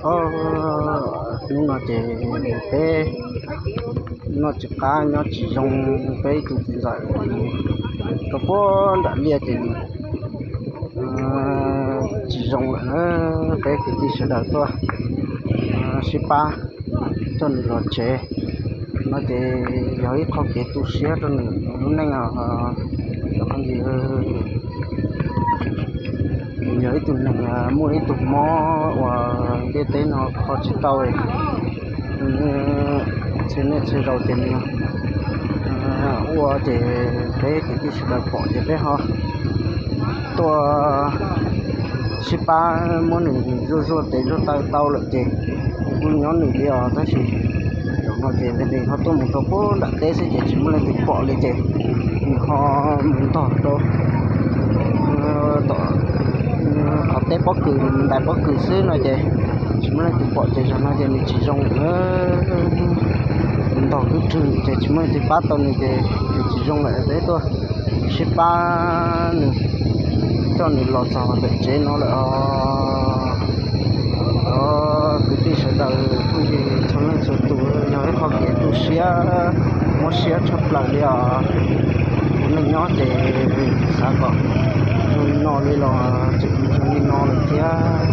Os, hnub no ces peb noj tsis qab nyob tsis zoo, peb ib tug txiv ntxawm rau puag nram liaj ces tsis zoo lawm na. Peb kwv tij sawv daws tuaj sib pab coj nws los tsev no ces yog ib qho kev tu siab rau nws lub neej os. Yog ib tug neeg muaj ib tug mob uas ntiaj teb no kho tsis tau, txhia niaj txhia zaus ces nws ua ces peb kwv tij sawv daws pom ces peb ho tuaj sib pab muab nws zuaj zuaj tes zuaj taw tau lawm ces nws kuj nyob nws li os. Tab sis zaum no ces nws ho tuaj mus rau puag nram teb xwb ces tsis muaj leej twg pom li ces nws ho mus ntog rau tom qhov teb pob kws, ntais pob kws xwb no ces tsis muaj leej twg pom ces zaum no ces nws tsis zoo lawm. Ntog twb rwg ces tsis muaj leej twg pab tau nws ces nws tsis zoo lawm, peb tuaj sib pab nws coj nws los txog ntawm tsev no lawm os. Os, kwv tij sawv daws phooj ywg txhua leej txhua tus, yog ib qho kev tu siab mob siab tshaj plaws li os. Kuv neej nyob ces xav kom zoo li no li los tseem zoo li no lawm thiab.